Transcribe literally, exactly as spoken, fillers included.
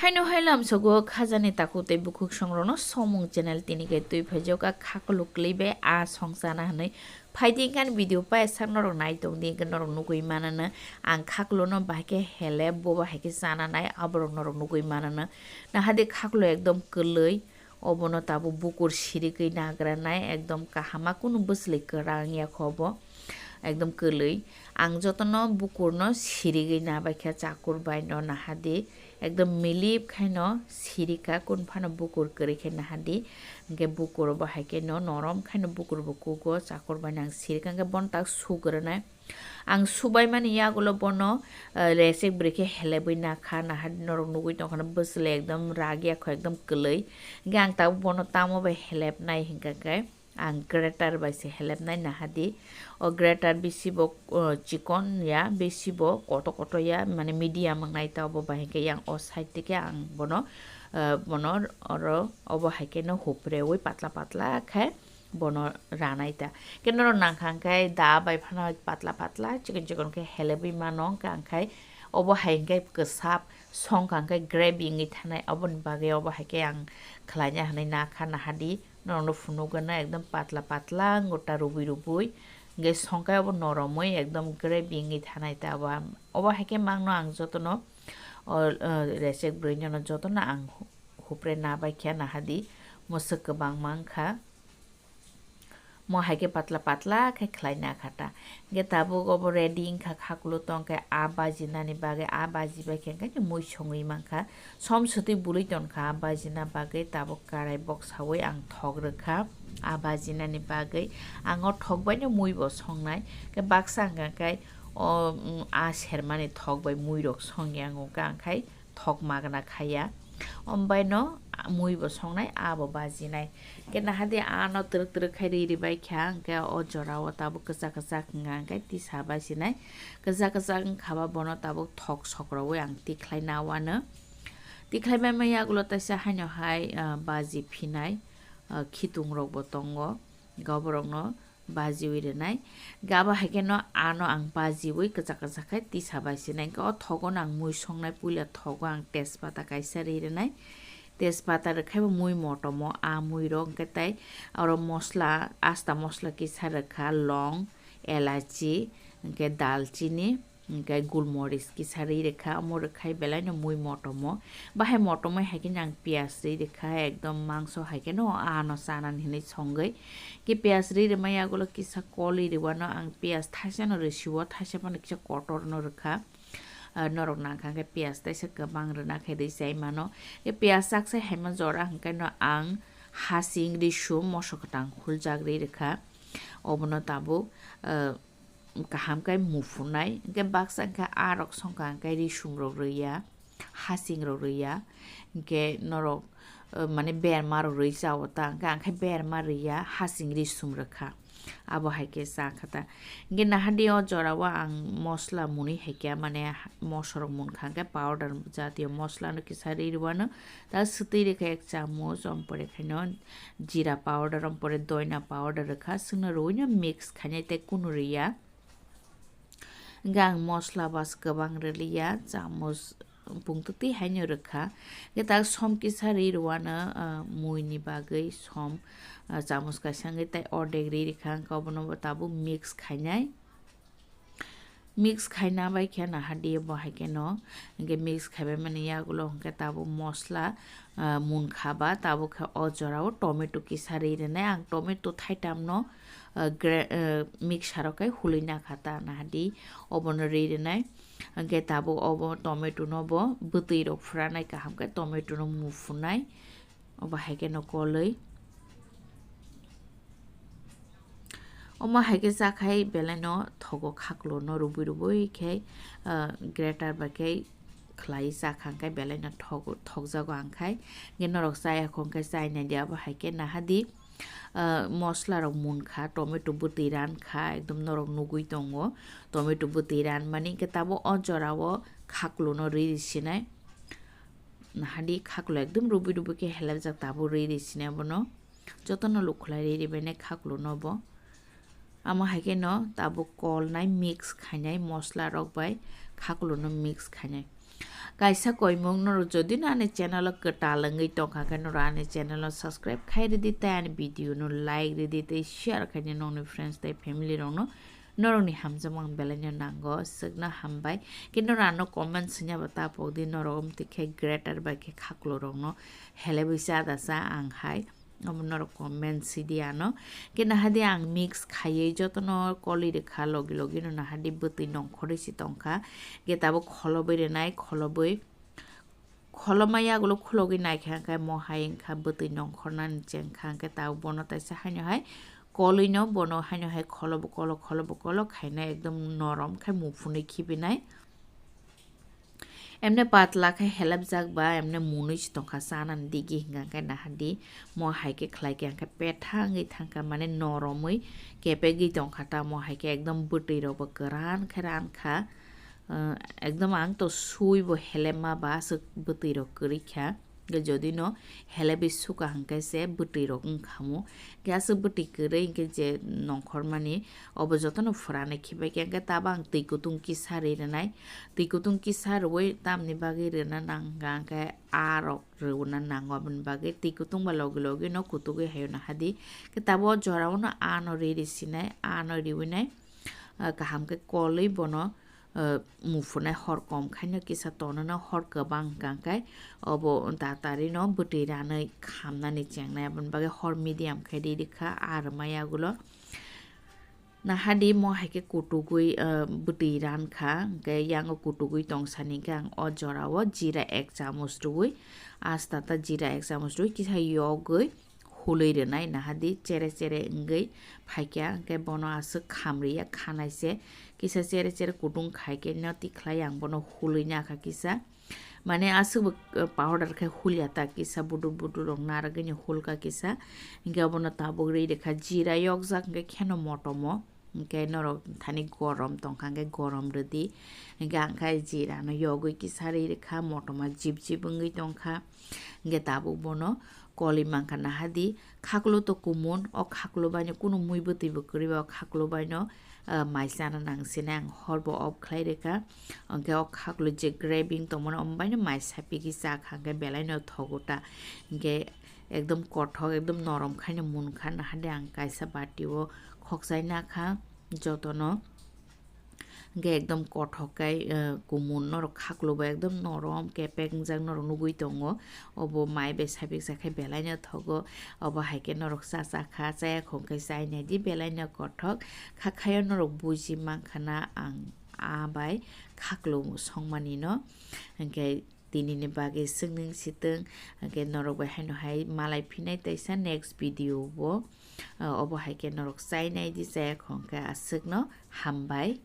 Ano hai lamsogo khajani takhuk tei bukhuk songrokno somung channel tini khe twi phaijak a khakluk kwlwi bai a song chana hwnwi. Phaidi hwnkhe ani video paisa norok nai tongdi, hwnkhe norok nugwi manano ang khaklono bahai khe helep, bo bahai khe chana nai, aborok norok nugwi manano. Nahadi khaklo ekdom kwlwi, obono tabuk bukur sirigwi nagra nai, ekdom kahama kunu bwswlwi kwrang ya kho bo, ekdom kwlwi. Ang jotono bukurno sirigwi nabaikha chakur bai no nahadi. Ekdom milip khaino sirika, kun phano bukur kwrwi khe nahadi. Hwnkhe bukur bo hai khe no norom khaino bukur bo kugo, chakur bai nang sirika hwnkhe bono tak sugrwnai. Ang subai mani yagulo bono, eh, resek bwrwi khe helebwi nakha, nahadi norok nugwi tongkha no bwswlwi ekdom rag yakho ekdom kwlwi. Hwnkhe ang tabuk bono tamo bai helep nai hwnkha khe. Ang grater bai se helepnai nahadi. O grater bisi bo, uh, chikon ya, bisi bo koto koto ya, mane medium wngnai ta obo bahai khe yang o side tike ang bono, uh, bono oro obo hai khe no hupreui patla patla khe bono ranai ta. Khe norok nangkha hwnkhe da bai phano patla patla chikon chikon khe helepui mano hwnkhe ang khai obo hai hwnkhe kwsap songkha hwnkhe gravy wngwi thanai, oboni bagwi obo hai khe ang khlaina hwnwi nakha nahadi. Norokno phunukgwna ekdom patla patla wngwi ta rubui rubui. Hwnkhe songkhe obo noromwi ekdom gravy wngwi thanai ta obo. Obo hai khe mangno ang jotono o, o, resek bwrwinono jotono ang hu-, hupre nabaikha nahadi. Mwswk kwbangma wngkha. Mo hai khe patla patla khe khlaina kha ta. Hwnkhe tabuk obo ready wngkha, khaklo tongkhe a bajinani bagwi, a bajibaikhe hwnkhe mui songwi mankha. Som swtwi bului tongkha a bajina bagwi, tabuk karai boksaui ang thok rwkha a bajinani bagwi. Ang o thok baino mui bo songnai, khe baksa hwnkha khe o, mm, a sermani thok bai mui rok songya ang wngkha, ang khai thok magna khaiya. Ombaino mui bo songnai, a bo bajinai. Khe nahadi ano twrwk twrwk khai ri ribai kha, hwnkhe o jorao tabuk kwchak kwchak wngkha, hwnkhe tisa bajinai. Kwchak kwchak wngkha ba bono tabuk thok sok rwui ang tikhlai na wano. Tikhlai bai ma yagulo taisa haino hai, ah, baji phinai, ah, khitung rok bo tongo. Hwnkhe oborokno bajiui rwnai. Hwnkhe abo hai kheno ano ang bajiui kwchak kwchak khai tisa bai sinai. Hwnkhe o thogo no ang mui songnai, puila thogo ang tejpata kaisa ri rwnai. Tejpata rwkhai bo mui motomo a mui rok hwnkhe tei oro mosla, asta mosla kisa rwkha, long, elachi, hwnkhe dalchini, hwnkhe gulmoris kisa ri rwkha, omo rwkhai belai no mui motomo. Bahai motomoi hai kheno ang piyaj ri rwkha, ekdom mangso hai kheno ano chanani hinwi songwi. Khe piyaj ri rwmai yagulo kisa kol ri rwano ang piyaj thaisa no rwsio, thaisa phano kisa kotor no rwkha. Ah, norok nangkha khe piyaj taisa kwbang rwna khe ri chai mano. Khe piyaj chak sai haima jora hwnkhe no ang hasing risum moso kwtang huljak ri rwkha. Obono tabuk, ah, kaham khe muphunai, hwnkhe baksa hwnkhe a rok songkha hwnkhe risum rok rwya, hasing rok rwya, hwnkhe norok, eh, mane berma rok rwi chao ta, hwnkhe ang khe berma rwya, hasing risum rwkha, abo hai khe cha kha ta. Hwnkhe nahadi o jora o ang mosla mwnwi hai khe mane ha-, moso rok munkha, hwnkhe powder jatiyo mosla no kisa ri rwano, ta swtwi rwkha ek chamuch, ompore khaino jira powder, ompore doina powder rwkha, chwngno rwino mix khainai tei kunu rwya. Hwnkhe ang mosla bas kwbang rwliya, chamuch bungtwtwi haino rwkha. Hwnkhe tak som kisa ri rwano, ah, muini bagwi som, ah, chamuch kaisa wngwi tei ordek ri rwkha, hwnkhe obono bo tabuk mix khainai. Mix khaina bai khe nahadi bo hai kheno, hwnkhe mix khaibai mani yagulo hwnkhe tabuk mosla, ah, munkha ba tabuk khe o jora o tomato kisa ri rwnai. Ang tomato thaitam no, ah, gra-, ah, mixer o khe hulwi nakha ta nahadi obono ri rwnai. Hwnkhe tabuk obo tomato no bo bwtwi rok phranai kaham khe tomato no muphunai. Obo hai kheno kolwi. Omo hai khe chakhai belai no thogo khaklo no rubui rubui khe, ah, grater bai khe khlai chakha hwnkhe belai no thok-, thokjago ang khai. Hwnkhe norok chaya kho hwnkhe chai nai di abo hai khe nahadi, ah, mosla rok munkha, tomato bwtwi rankha, ekdom norok nugui tongo tomato bwtwi ranmani. Hwnkhe tabuk o jora o khaklo no ri ri sinai. Nahadi khaklo ekdom rubui rubui khe helajak tabuk ri ri sinai bono. Jotono lukhulai ri ri bai nai khaklo no bo. Amo hai khe no tabuk kolnai mix khainai mosla rok bai khaklo no mix khainai. Kaisa koimung norok jodi no ani channel o kwtal wngwi tongkha khe norok ani channel o subscribe khai rwdi tei ani video no like rwdi tei share khai di nokni friends tei family rok no norok ni hamjakmung belai no nango swkno hambai khe norok ano comment swngya bo ta pok di norok wng twi khe greater bai khe khaklo rok no helebwi cha da cha ang hai. Omo norok comment sidi ano. Khe nahadi ang mix khaiwi jotono kolwi rwkha logi logi no nahadi bwtwi nongkhorwi si tongkha. Khe tabuk kholobwi rwnai, kholobwi kholoma yagulo khulogwi naikha hwnkhe mo hai wngkha bwtwi nongkhornani chengkha hwnkhe tabuk bono taisa haino hai kolwi no bono haino hai kholobo kolo kholobo kolo khaina ekdom norom khai muphunwi khibinai. Emne patla khe helapjak ba emne munui se tongkha chanani digi hwnka khe nahadi mo hai khe khlai khe hwnkhe petha wngwi thangkha mane noromwi kepegwi tongkha ta mo hai khe ekdom bwtwi rok bo kwran khe rankha. Ah, ekdom ang to sui bo helema ba aswk bwtwi rok kwrwi kha. Hwnkhe jodi no helebwi suka hwnkhe se bwtwi rok wngkha mo. Hwnkhe aswk bwtwi kwrwi hwnkhe je nongkhormani obo jotono phwranwi khibai khe hwnkhe tabo ang twi kutung kisa ri rwnai. Twi kutung kisa rwui tamni bagwi rwna nangkha hwnkhe aa rok rwna nango aboni bagwi twi kutung ba logi logi no kutugwi haino hadi. Hwnkhe tabo o jora o no aa no ri ri sinai, aa no riwi nai, ah, kaham khe kolwi bono ah, muphunai hor kom khaino kisa tonana hor kwbang hwnkha khe obo tatari no bwtwi ranwi khamnani chengnai aboni bagwi hor medium khe ri rikha aa rwmai yagulo. Nahadi mo hai khe kutugwi, ah, bwtwi rankha hwnkhe yango kutugwi tongsani hwnkhe ang o jora o jira ek chamuch rwui asta ta jira ek chamuch rwui kisa yogwi hulwi rwnai nahadi chere chere wngwi phaikha, hwnkhe bono aswk khamriya khanai se kisa chere chere kutung khaikhe no tikhlai ang bono hulwi nakha kisa. Mane aswk bo, eh, powder khe hulya ta kisa budur budur rok narwgwino hulkha kisa, hwnkhe obono tabuk ri rikha jira yokjak hwnkhe kheno motomo. Hwnkhe norok thani gorom tongkha, hwnkhe gorom rwdi. Hwnkhe ang khe jirano yogwi kisa ri rwkha, motoma jip jip wngwi tongkha. Hwnkhe tabuk bono koli mankha nahadi, khaklo to kumun, o khaklo baino kunu mui bwtwi bo kwrwi ba o khaklo baino, ah, mai chana nang sinai ang hor bo off khlai rwkha. Hwnkhe o khaklo je graving tongmani omo baino mai sapigwi chakha, hwnkhe belai no thogo ta. Hwnkhe ekdom kothok, ekdom norom khaino munkha, nahadi ang kaisa bati o khokchai nakha jotono. Hwnkhe ekdom kothok kai, eh, kumun norok khaklo bo ekdom norom kepek wngjak norok nugwi tongo. Obo mai bai sapiksa khe belai no thogo. Obo hai khe norok cha cha kha, chaya khong khe chai nai di belai no kothok. Kha khayo norok buji mankha na ang aa bai khaklo songmani no. Hwnkhe tinini bagwi swngwng sitwng, hwnkhe norok bai haino hai malai phinai taisa next video o, ah, obo hai khe norok chai nai di, chaya khong khe aswkno hambai.